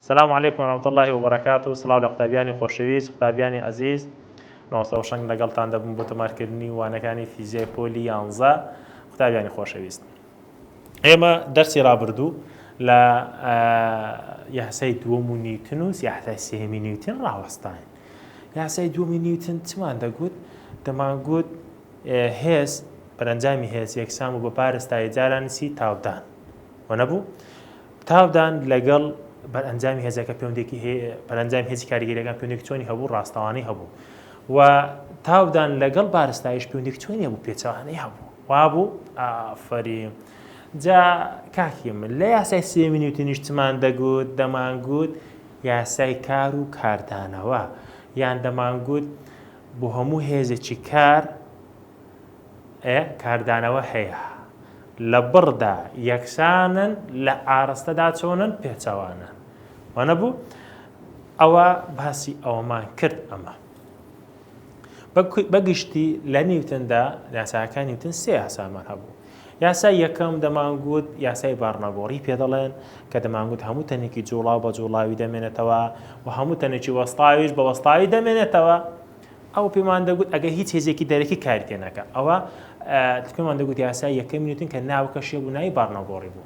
سلام علیکم ورحمة اللە وبرکاته سڵاو لە قوتابیانی خۆشەویست قوتابیانی ئەزیز مامۆستا هۆشەنگ لەگەڵتان دەبم بۆ تۆمارکردنی وانەکانی فیزیای پۆلی یانزە قوتابیانی خۆشەویست ئێمە دەرسی ڕابردوو لە یاسای دووەم و نیوتن و یاسای سێهەمی نیوتن ڕاوەستاین یاسای دووەمی نیوتن چمان دەگوت دەمانگوت هێز بەرەنجامی هێز یەکسان بوو بە بارستایی جارانی چی تاودان وە نەبوو تاودان لەگەڵ بەرئەنجامی هێزەکە پەیوەندێکی هەیە بەرەنجامی هێزی کاریگەریەکان پەیوەندێکی چۆنی هەبوو ڕاستەوانەی هەبوو و تاودان لەگەڵ بارستایش پەیوەندێکی چۆنی هەبوو پێچەوانەی هەبوو وابوو ئافەرین جا کاکی من لە یاسای سێمی نیوتنیش چمان دەگوت دەمانگوت یاسای کار و کاردانەوە یان دەمانگوت بۆ هەموو هێزێکی کار ئێ کاردانەوە هەیە لە بڕدا یەکسانن لە ئاڕستەدا چۆنن پێچەوانەن وانەبوو ئەوە باسی ئەوەمان کرد ئەمە بەگشتی لە نیوتندا یاساکان نیوتن سێ یاسامان هەبوو یاسای یەکەم دەمانگوت یاسای بارنەگۆڕی پێدەڵێن کە دەمانگوت هەموو تەنێکی جوڵاو بە جوڵاوی دەمێنێتەوە و هەموو تەنێکی وەستاویش بە وەستاوی دەمێنێتەوە ئەو پێمان دەگوت ئەگەر هیچ هێزێکی دەرەکی کاری تێ نەکا ئەوە پێمان دەگوت یاسای یەکەمی نیوتن کە ناوەکەشی بوو ناوی بارنەگۆڕی بوو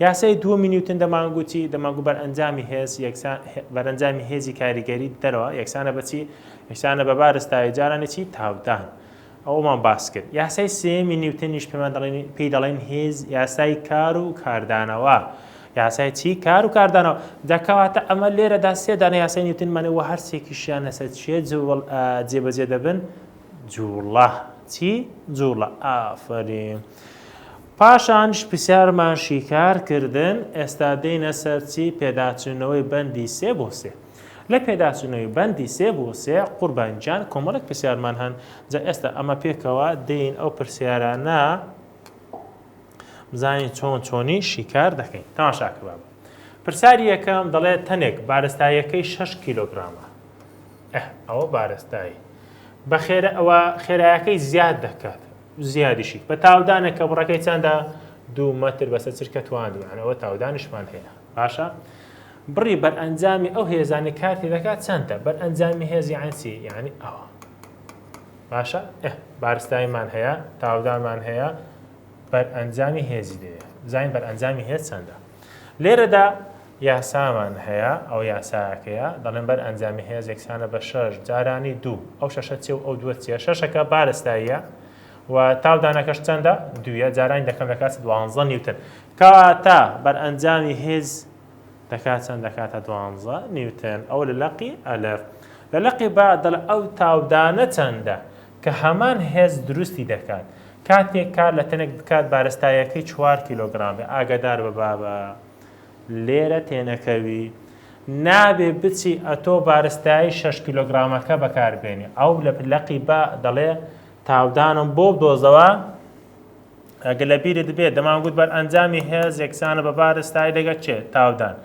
یاسای دووەمی نیوتن دەمانگوتی دەمانگو بەرئەنجامی هێز یەکسان بەرەنجامی هێزی کاریگەری دەرەوە یەکسانە بەچی یەکسانە بە بارستایی جارانی چی تاودان ئەومان باس کرد یاسای سێمی نیوتنیش پێمان دەڵێن پێی دەڵێن هێز یاسای کار و کاردانەوە یاسای چی کار و کاردانەوە جا کەواتە ئەمە لێرەدا سێ دانە یاسای نیوتنمانە و هەر سێکیشیان لەسەر چێ جوڵ جێبەجێ دەبن جوڵە چی جوڵە ئافەرین پاشانش پرسیارمان شیکار کردن ئێستا دێینە سەر چی پێداچوونەوەی بەندی سێ بۆ سێ لە پێداچوونەوەی بەندی سێ بۆ سێ قوربان گیان کۆمەڵێک پرسیارمان هەن جا ئێستا ئەمە پێکەوە دێین ئەو پرسیارانە بزانین چۆن چۆنی شیکار دەکەین تەماشاکە بابە پرسیاری یەکەم دەڵێت تەنێک بارستاییەکەی 6 کیلۆگرامە ئه ئەوە بارستایی بە خێرا ئەوە خێرایەکەی زیاد دەکات زیادیشی بە تاودانە کە بڕەکەی چەندە دوو مەتر بەسەر چرکە تواندی ئەوە تاودانیشمان هەیە باشە بڕی بەرئەنجامی ئەو هێزانەی کار تێ دەکات چەندە؟ بەرئەنجامی هێز یەعنی چی؟ یەعنی ئەوە. باشە ئه بارستاییمان هەیە، تاودانمان هەیە، بەرئەنجامی هێزی دەوێ. بزانین بەرئەنجامی هێز چەندە؟ لێرەدا یاسامان هەیە، ئەو یاسایەکەیە، دەڵێن بەرئەنجامی هێز یەکسانە بە شەش جارانی دوو. ئەو شەشە چیە و ئەو دووە چیە؟ شەشەکە بارستاییە و تاودانەکەش چەندە؟ دوویە، جارانی دەکەم دەکات دوانزە نیوتن. کەواتە بەرئەنجامی هێز دەکات چەند دەکاتە دوانزە نیوتن ئەوە لە لەقی ئەلف لە لەقی با دەڵێ ئەو تاودانە چەندە کە هەمان هێز دروستی دەکات کاتێک کار لە تەنێک بکات بارستایەکەی چوار کیلۆگرام بێ ئاگادار بە بابە لێرە تێنەکەوی نابێ بچی ئەتۆ بارستایی 6 کیلۆگرامەکە بەکاربێنی ئەو لە لەقی با دەڵێ تاودانم بۆ بدۆزەوە ئەگەر لە بیرت بێت دەمانگوت بەرئەنجامی هێز یەکسانە بە بارستایی لەگەڵ چێ تاودان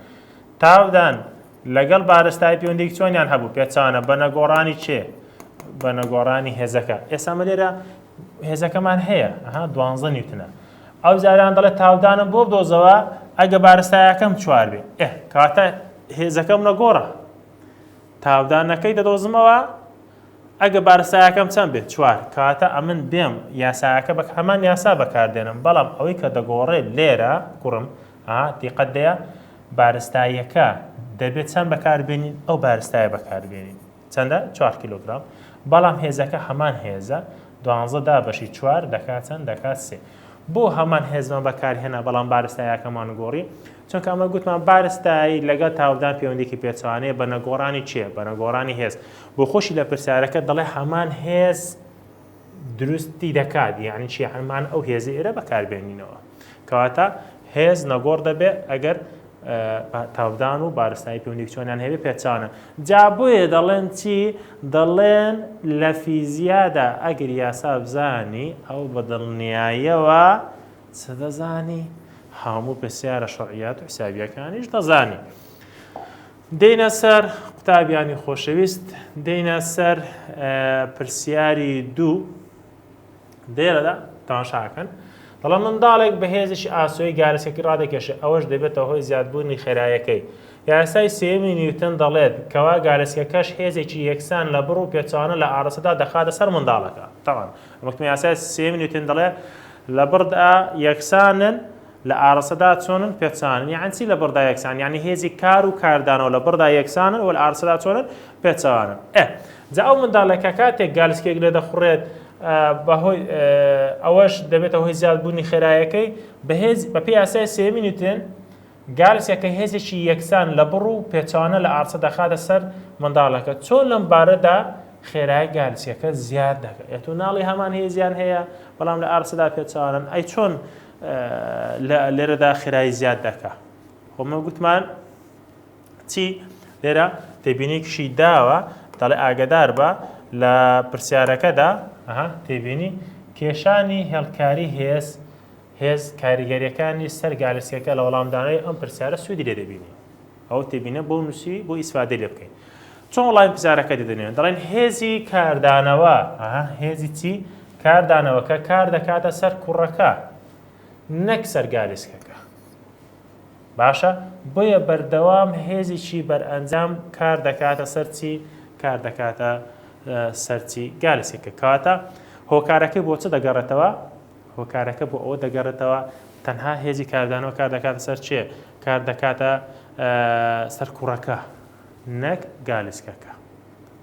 تاودان لەگەڵ بارستایی پەیوەندیک چۆنیان هەبوو پێچانە بە نەگۆڕانی چێ بە نەگۆڕانی هێزەکە ئێستا مە لێرە هێزەکەمان هەیە ئەها دوانزە نیوتنە ئەو جاران دەڵێت تاودانم بۆ بدۆزەوە ئەگە بارستایەکەم چوار بێ ئێ کاتە هێزەکەم نەگۆڕە تاودانەکەی دەدۆزمەوە ئەگە بارستایەکەم چەند بێت؟ چوار. کەواتە ئەمن دێم یاسایەکە بە هەمان یاسا بەکاردێنم بەڵام ئەوەی کە دەگۆڕێت لێرە کوڕم ئا دیقەت دەیە بارستاییەکە دەبێت چەند بەکاربێنین ئەو بارستایە بەکاربێنین چەندە؟ چوار کیلۆگرام بەڵام هێزەکە هەمان هێزە دوانزە دابەشی چوار دەکات چەند دەکات سێ بۆ هەمان هێزمان بەکارهێنا بەڵام بارستایەکەمان گۆڕی چونکە ئەمە گوتمان بارستایی لەگەڵ تاودان پەیوەندێکی پێچەوانەیە بە نەگۆڕانی چێ بە نەگۆڕانی هێز بۆ خۆشی لە پرسیارەکە دەڵێ هەمان هێز دروستی دەکات یعنی چی هەمان ئەو هێزی ئێرە بەکاربێنینەوە کەواتە هێز نەگۆڕ دەبێت ئەگەر تاودان و بارستایی پەیوەندی چۆنیان هەبێ پێچانە جا بۆیە دەڵێن چی دەڵێن لە فیزیادا ئەگەر یاسا بزانی ئەو بە دڵنیاییەوە چ دەزانی هەموو پرسیارە شەرعیات و حسابیەکانیش دەزانی دێینە سەر قوتابیانی خۆشەویست دێینە سەر پرسیاری دوو دێرەدا تەماشاکەن دەڵێ منداڵێک بە هێزێکی ئاسۆی گارسەکەی ڕادەکێشێ ئەوەش دەبێتە هۆی زیادبوونی خێرایەکەی. یاسای سێیەمی نیوتن دەڵێت کەوا گالسکەکەش هێزێکی یەکسان لە بڕ و پێچەوانە لە ئاڕاستەدا دەخاتە سەر منداڵەکە. تەبعەن وەکتم یاسای سێیەمی نیوتن دەڵێ لە بڕدا یەکسانن لە ئاڕاستەدا چۆنن پێچەوانن. یەعنی چی لە بڕدا یەکسان؟ یەعنی هێزی کار و کاردانەوە لە بڕدا یەکسانن و لە ئاڕاستەدا چۆنن پێچەوانن. ئێ جا ئەو منداڵێکە کاتێک گالسکێک لێ دەخوڕێت بەهۆی ئەوەش دەبێتە هۆی زیادبوونی خێرایەکەی بەهێز بەپێی یاسای سێیەمی نیوتن گالسیەکە هێزێکی یەکسان لە بڕ و پێچەوانە لە ئاڕسە دەخاتە سەر منداڵەکە، چۆن لەم بارەدا خێرایی گالسیەکە زیاد دەکات؟ ئێ تۆ ناڵێی هەمان هێزیان هەیە بەڵام لە ئاڕسەدا پێچەوانەن، ئەی چۆن لێرەدا خێرایی زیاد دەکا؟ خۆ مە گوتمان چی؟ لێرە تێبینیکشی داوە دەڵێ ئاگدار بە لە پرسیارەکەدا تێبینی کێشانی هێڵکاری هێز هێز کاریگەریەکانی سەر گالسکەکە لە وەڵامدانەوەی ئەم پرسیارە سوودی لێ دەبینی. ئەو تێبینە بۆ نووسی بۆ ئیسفادەی لێ بکەین. چۆن وەڵامی پرسیارەکە دەدەنێن؟ دەڵێن هێزی کاردانەوە، هێزی چی؟ کاردانەوەکە کار دەکاتە سەر کوڕەکە نەک سەر گالیسکەکە. باشە بۆیە بەردەوام هێزێکی بەرئەنجام کار دەکاتە سەر چی؟ کار دەکاتە سەر چی؟ گالیسکەکە. کەواتە هۆکارەکەی بۆ چ دەگەڕێتەوە؟ هۆکارەکە بۆ ئەوە دەگەڕێتەوە تەنها هێزی کاردانەوە کار دەکاتە سەر چێ؟ کار دەکاتە سەر کوڕەکە نەک گالیسکەکە.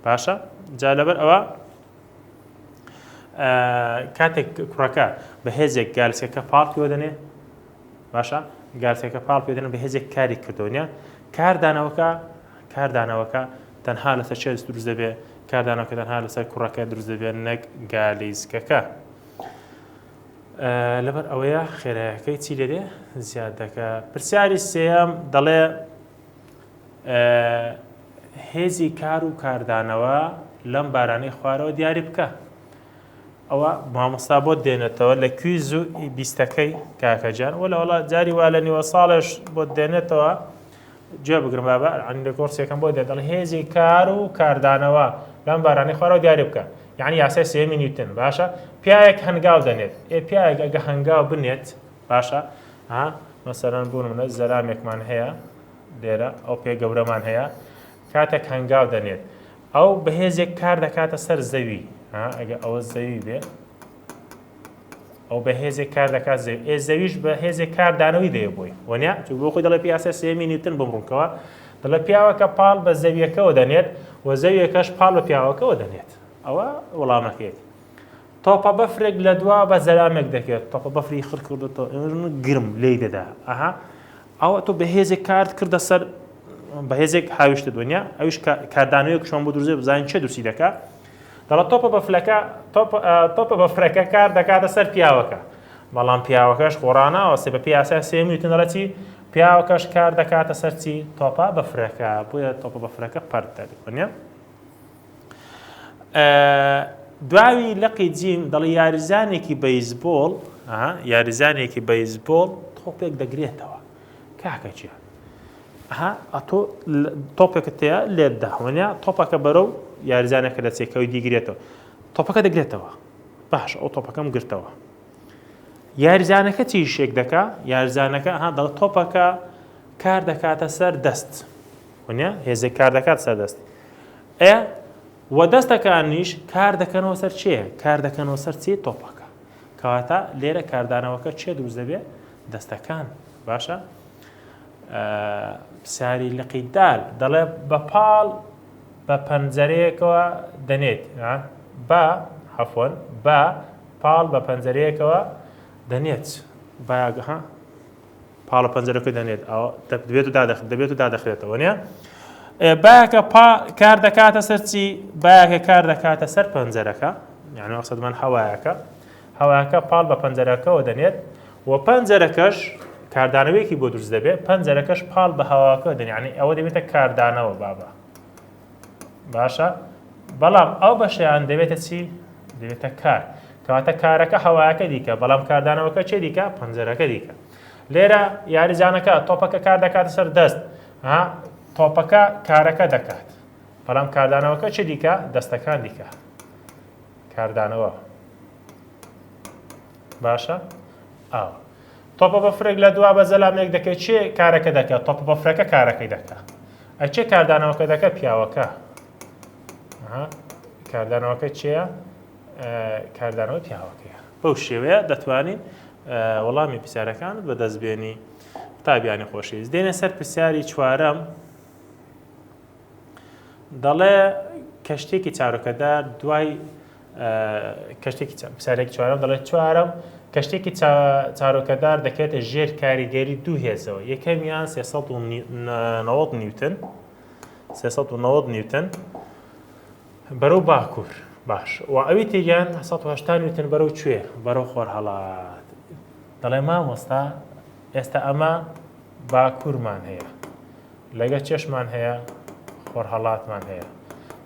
باشە جا لەبەر ئەوە کاتێک کوڕەکە بە هێزێک گالسکەکە پاڵ پێوە دەنێ باشە گالسکەکە پاڵ پێ دەنێ بە هێزێک کاری کردەوە نیە کاردانەوەکە کاردانەوەکە تەنها لەسەر چێ دروست دەبێ کاردانەوەکە تەنها لەسەر کوڕەکە دروست دەبێت نەک گالیسکەکە. لەبەر ئەوەیە خێرایەکەی چی لێ دێ زیاد دەکە پرسیاری سێیەم دەڵێ هێزی کار و کاردانەوە لەم بارانەی خوارەوە دیاری بکە ئەوە مامۆستا بۆت دێنێتەوە لە quiz و بیستەکەی کاکەجان وە لە وڵا جاری وا لە نیوە ساڵێش بۆت دێنێتەوە گوێ بگرن بابە عنی لە کۆرسێکم بۆ دێت دەڵێ هێزی کار و کاردانەوە لەم بارانەی خوارەوە دیاری بکە یعنی یاسای سێمی نیوتن باشە پیاوێک هەنگاو دەنێت ئێ پیاوێک ئەگە هەنگاو بنێت باشە ها مەسەرەن بوون منە زەلامێکمان هەیە لێرە ئەو پێ گەورەمان هەیە کاتێک هەنگاو دەنێت ئەو بەهێزێک کار دەکاتە سەر زەوی ئەگە ئەوە زەوی بێ ئەو بە هێزێک کار دەکات زەوی ئێ زەویش بە هێزێک کاردانەوەی دەیە بۆی وەنیا چون بۆ خۆی دەڵێ پیاسە سێمی نیوتن بۆم ڕوونکەوە دەڵێ پیاوەکە پاڵ بە زەویەکەوە دەنێت و زەویەکەش پاڵ بە پیاوەکەوە دەنێت ئەوە وەڵامەکەیت تۆپە بەفرێک لە دوا بە زەلامێک دەکرێت تۆپە بەفری خڕ کردێتەوە گرم لی دەدا ئەها ئەوە تۆ بەهێزێک کارت کردە سەر بەهێزێک هاویشتە دنیا ئەوش کاردانەوەی چۆن بۆ دروزێ بزانین چێ دروستی دەکا دەڵە تۆپە بەفلەکە تۆپە بەفرەکە کار دەکاتە سەر پیاوەکە بەڵام پیاوەکەش خۆڕاناوە سێ بە پیاسا سێمی وتن دەڵێ چی پیاوەکەش کار دەکاتە سەر چی تۆپە بەفرەکە بۆیە تۆپە بەفرەکە پەرت دەبێت نیە دواوی لقی جیم دەڵێ یاریزانێکی بەیسبۆڵ یاریزانێکی بەیسبۆڵ تۆپێک دەگرێتەوە کاکە چیە ها ئەتۆ تۆپێکت تێ لێتدا وەنیا تۆپەکە بەرەو یاریزانەکە دەچێت کەوی دیگرێتەوە تۆپەکە دەگرێتەوە باش ئەو تۆپەکەم گرتەوە یاریزانەکە چی شێک دەکا یاریزانەکە ها دەڵ تۆپەکە کار دەکاتە سەر دەست وەنیا هێزێک کار دەکات سەر دەست ئێ وە دەستەکانیش کار دەکەنەوە سەر چێ کار دەکەنەوە سەر چی تۆپەکە کەواتە لێرە کاردانەوەکە چێ دروست دەبێ دەستەکان باشە پرسیاری لقی دال دەڵێ بە پاڵ بە پەنجەرەیەکەوە دەنێت بە حەفۆن بە پاڵ بە پەنجەرەیەکەوە دەنێت باگەها پاڵە پەنجەرەکە دەنێت ئەوە دەبێت و دادەخ دەبێت و دادەخرێتەوە نیە باکە پا کار دەکاتە سەر چی باکە کار دەکاتە سەر پەنجەرەکە یعنی مەقسەدمان هەوایەکە هەواکە پاڵ بە پەنجەرەکەوە دەنێت و پەنجەرەکەش کاردانەوەیەکی بۆ دروست دەبێت پەنجەرەکەش پاڵ بە هەواکە دەنێت یعنی ئەوە دەبێتە کاردانەوە بابە باشە بەڵام ئەو بەشیان دەبێتە چی دەبێتە کار کەواتە کارەکە هەوایەکە دیکە بەڵام کاردانەوەکە چێ دیکە پەنجەرەکە دیکە لێرە یاریزانەکە تۆپەکە کار دەکاتە سەر دەست ها تۆپەکە کارەکە دەکات بەڵام کاردانەوەکە چێ دیکە دەستەکان دیکە کاردانەوە باشە ئاوە تۆپە بەفرێک لە دوا بە زەلامێک دەکەێت چێ کارەکە دەکات تۆپە بەفرەکە کارەکەی دەکات. ئەچێ کاردانەوەکە دەکە پیاوەکە کاردانەوەکە چییە؟ کاردانەوە پیاوەکەیە بەو شێوەیە دەتوانین وەڵامی پرسیارەکانت بەدەست بێنی قوتابیانی خۆشەویست دێنە سەر پرسیاری چوارەم دەڵێ کەشتێکی چارۆکەدار دوای کەشتێکی پرسیارێکی چوارەم دەڵێت چوارەم کەشتێکی چارۆکەدار دەکەێتە ژێر کاریگەری دوو هێزەوە یەکەمیان 390 نیوتن 390 نیوتن بەرەو باکوور باش و ئەوی تریان 180 نیوتن بەرەو کوێ بەرەو خۆرهەڵات دەڵێ مامۆستا ئێستا ئەمە باکوورمان هەیە لەگە چێشمان هەیە خۆرهەڵاتمان هەیە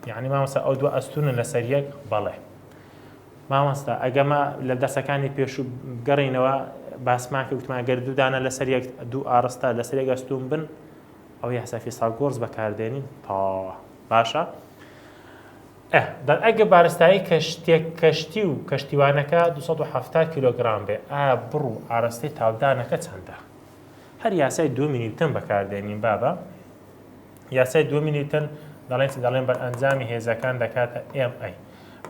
یعنی مامۆستا ئەو دوو ئەستونە لەسەر یەک بەڵێ مامۆستا ئەگەمە لە دەسەکانی پێشوو گەڕینەوە باسمان کە گوتمان گەر دوو دانە لەسەر یەک دوو ئاڕستە لەسەر یەک ئەستون بن ئەو یاسا فیساگۆرس بەکاردێنین تەواوە باشە ئەگە بارستایی کەشتێک کەشتی و کەشتیوانەکە 270 کیلۆگرام بێ ئایا بڕ و ئاراستەی تاودانەکە چەندە هەر یاسای دووەمی نیوتن بەکاردێنین بابە یاسای دووەمی نیوتن دەڵێن چی دەڵێن بەرئەنجامی هێزەکان دەکاتە M A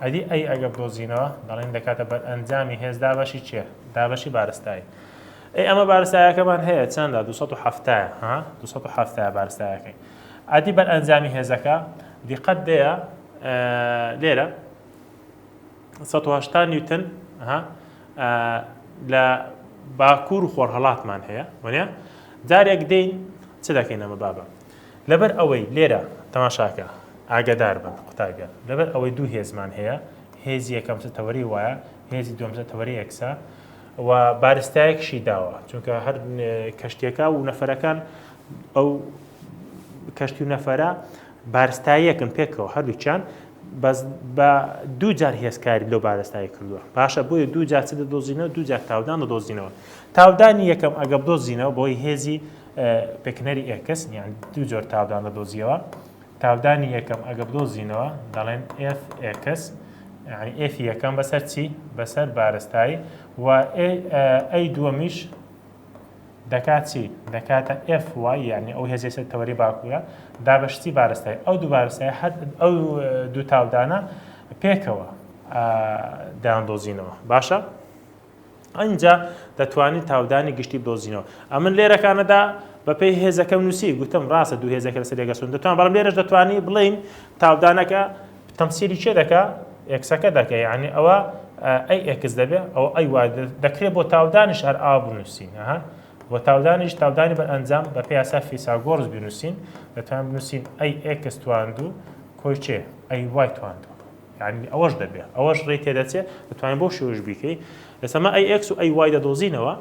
ئەدی A ئەگە بدۆزینەوە دەڵێن دەکاتە بەرئەنجامی هێز دابەشی چێ دابەشی بارستایی ئەی ئەمە بارستایەکەمان هەیە چەندە 270 ها 270 بارستایەکەی ئەدی بەرئەنجامی هێزەکە دیقەت دەیە لێرە 180 نیوتن ها لە باکوور و خۆرهەڵاتمان هەیە وەنیە جارێک دێین چ دەکەین ئەمە بابە لەبەر ئەوەی لێرە تەماشاکە ئاگدار بن قوتابیان لەبەر ئەوەی دوو هێزمان هەیە هێزی یەکەم چ تەوەری وایە هێزی دووەم چ تەوەری X ە و بارستایەکشی داوە چونکە هەر کەشتیەکە و نەفەرەکان ئەو کەشتی و نەفەرە بارستاییەکن پێکەوە هەردووکیان بەس بە دوو جار هێزکاری لەو بارستایی کردووە باشە بۆیە دوو جار چ دەدۆزینەوە دوو جار تاودان دەدۆزینەوە تاودانی یەکەم ئەگە بدۆزینەوە بۆی هێزی پێکنەری X یان دوو جۆر تاودان دەدۆزیەوە تاودانی یەکەم ئەگە بدۆزینەوە دەڵێن Fx یعنی F یەکەم بەسەر چی بەسەر بارستایی و A دووەمیش دەکات چی؟ دەکاتە FY یعنی ئەو هێزەی سەر تەوەری باکوورە دابەشتی بارستای ئەو دوو بارستای هەر ئەو دوو تاودانە پێکەوە دەیاندۆزینەوە باشە ئەنجا دەتوانین تاودانی گشتی بدۆزینەوە ئەمن لێرەکانەدا بەپێی هێزەکەم نووسی گوتم ڕاستە دوو هێزەکە لەسەر یەکەسون دەتوان بەڵام لێرەش دەتوانی بڵین تاودانەکە تەمسیلی چێ دەکا X ەکە دەکە یعنی ئەوە A X دەبێ ئەوە A Y دەکرێت بۆ تاودانیش هەر ئاوا بنووسین ها بۆ تاودانیش تاودانی بەر ئەنجام بە پێی یاسا فیساگۆرس بنووسین دەتوان بنووسین A X تواندوو کۆی چێ A Y تواندوو یعنی ئەوەش دەبێ ئەوەش ڕێی تێدەچێ دەتوانین بۆ شێوەش بیکەی ئێستا A X و A Y دەدۆزینەوە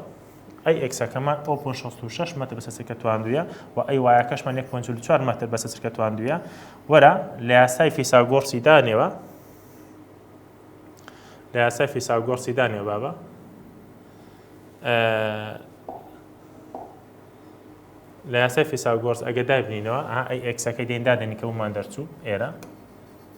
A X ەکەمان 0.66 مەتر بەسەر چرکە تواندوویە و A Y ەکەشمان 1.44 مەتر بەسەر چرکە تواندوویە وەرە لە یاسای فیساگۆرسی دانێوە لە یاسای فیساگۆرسی دانێوە بابە لە یاسای فیساگۆرس ئەگە دابنینەوە A X ەکەی دێن دادەنی کە بۆمان دەرچوو ئێرە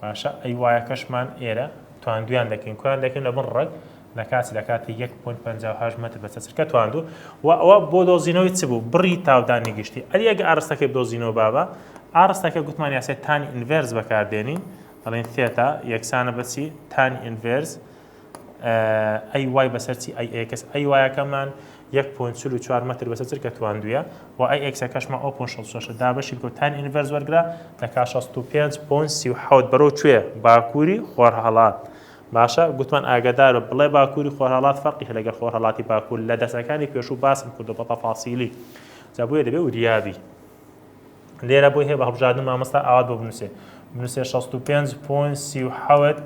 باشە A Y ەکەشمان ئێرە تواندویان دەکەین کویان دەکەین لە بن ڕەگ دەکات دەکاتە 1.58 مەتر بەسەر چرکە تواندو و ئەوە بۆ دۆزینەوەی چ بوو بڕی تاودانی گشتی ئەری ئەگە ئاڕستەکەی بدۆزینەوە بابە ئاڕستەکە گوتمان یاسای tan inverse بەکاردێنین دەڵێن theta یەکسانە بەچی tan inverse A Y بەسەر چی A X A Y ەکەمان 1.44 مەتر بەسەر چرکە تواندویە و A X ەکەشمان 0.66 دابەشی بکە tan inverse وەرگرە دەکا 65.37 بەرەو کوێ باکووری خۆرهەڵات باشە گوتمان ئاگادار بە بڵێ باکووری خۆرهەڵات فەرقی هەیە لەگەڵ خۆرهەڵاتی باکوور لە دەرسەکانی پێشوو باسم کردو بە تەفاسیلی جا بۆیە دەبێ وریابی لێرە بۆی هەیە بە هەڵبژاردن مامۆستا ئاوات بۆ بنووسێ بنووسێ 65.37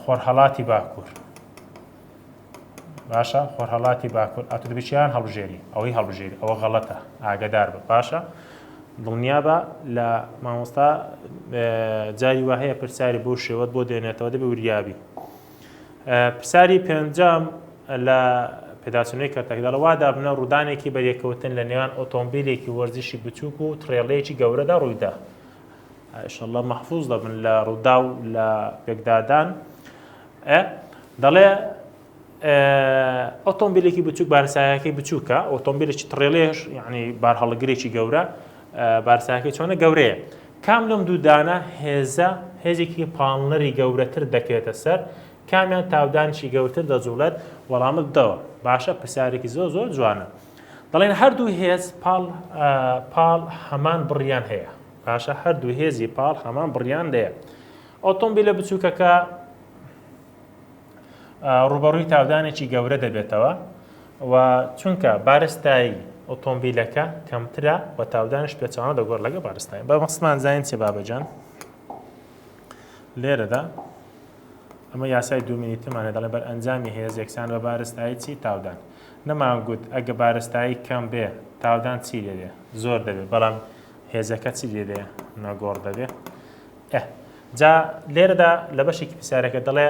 خۆرهەڵاتی باکوور باشە خۆرهەڵاتی باکوور ئەتو دەبێت چیان هەڵبژێری ئەوەی هەڵبژێری ئەوە غەڵەتە ئاگدار بە باشە دڵنیابە لە مامۆستا جاری وا هەیە پرسیاری بۆ شێوەت بۆ دێنێتەوە دەبێ وریابی پرسیاری پێنجەم لە پێداچوونەوەی کەرتەکە دەڵێ وا دابنە ڕوودانێکی بەریەکەوتن لە نێوان ئۆتۆمبیلێکی وەرزشی بچووک و تڕێڵەیەکی گەورەدا ڕوویدا ئیشەڵڵا مەحفوظ دەبن لە ڕوودا و لە پێکدادان دەڵێ ئۆتۆمبیلێکی بچووک بارسایەکەی بچووکە ئۆتۆمبیلێکی تڕێلێش یعنی بارهەڵگرێکی گەورە بارساکەی چۆنە گەورەیە. کام لەم دوو دانە هێزە هێزێکی پاڵنەری گەورەتر دەکەوێتە سەر کامیان تاودانێکی گەورتر دەجوڵێت وەڵامت بدەوە باشە پرسیارێکی زۆر زۆر جوانە دەڵێن هەردوو هێز پاڵ پاڵ هەمان بڕیان هەیە باشە هەردوو هێزی پاڵ هەمان بڕیان دەیە ئۆتۆمبیلە بچووکەکە ڕوبەڕووی تاودانێکی گەورە دەبێتەوە و چونکە بارستایی ئۆتۆمبیلەکە کەمترە و تاودانش پێچوانە دەگۆڕ لەگە بارستایی بە مەقسمان زانین چێ بابەجان لێرەدا ئەمە یاسای دوومینی ترمانە دەڵێ بەرئەنجامی هێز یەکسان بە بارستایی چی تاودان نەمان گوت ئەگە بارستایی کەم بێ تاودان چی لێ دێ زۆر دەبێت بەڵام هێزەکە چی لێ دێ نەگۆڕ دەبێ ئه جا لێرەدا لە بەشێکی پرسیارەکە دەڵێ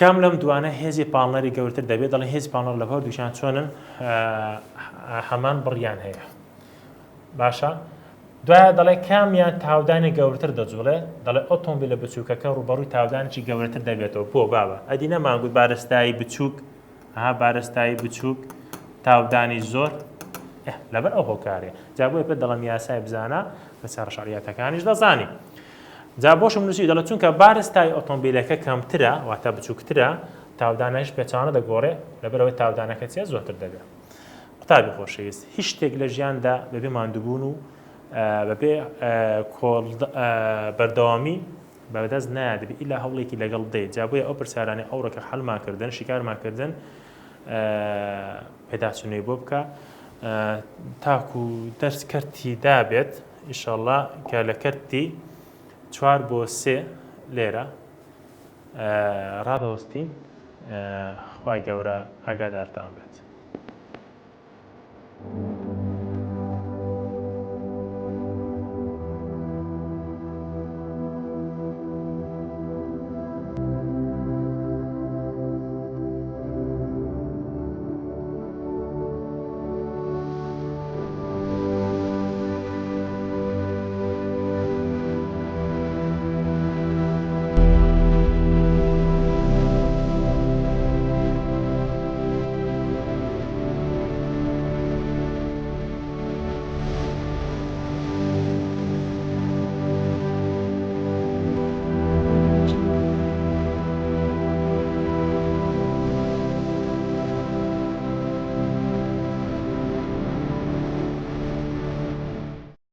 کام لەم دوانە هێزی پاڵنەری گەورتر دەبێت دەڵێ هێزی پاڵنەر لە هەردووکیان چۆنن هەمان بڕیان هەیە باشە دوایە دەڵێ کامیان تاودانی گەورتر دەجوڵێ دەڵێ ئۆتۆمبیلە بچووکەکە ڕوبەڕووی تاودانێکی گەورەتر دەبێتەوە بۆ بابە ئەدی نەمانگوت بارستایی بچووک ها بارستایی بچووک تاودانی زۆر لەبەر ئەو هۆکارێ جا بۆیە پێت دەڵێم یاسای بزانە پرسیارە شەعریاتەکانیش دەزانی جا بۆشم نووسی دەڵێ چونکە بارستای ئۆتۆمبیلەکە کەمترە واتە بچووکترە تاودانەش پێچوانە دەگۆڕێ لەبەرەوەی تاودانەکە چیە زۆرتر دەبێت قوتابی خۆشەویست هیچ شتێک لە ژیاندا بەبێ ماندووبوون و بەبێ کۆڵ بەردەوامی بەدەست نایە دەبێ ئیلا هەوڵێکی لەگەڵ بدەیت جا بۆیە ئەو پرسیارانەی ئەوڕۆ کە حەلمان کردن شیکارمان کردن پێداچوونەوەی بۆ بکە تاکو دەرس کەرتی دابێت ئیشەڵا کە لە کەرتی چوار بۆ سێ لێرە ڕادەوەستین خوای گەورە ئاگادارتان بێت.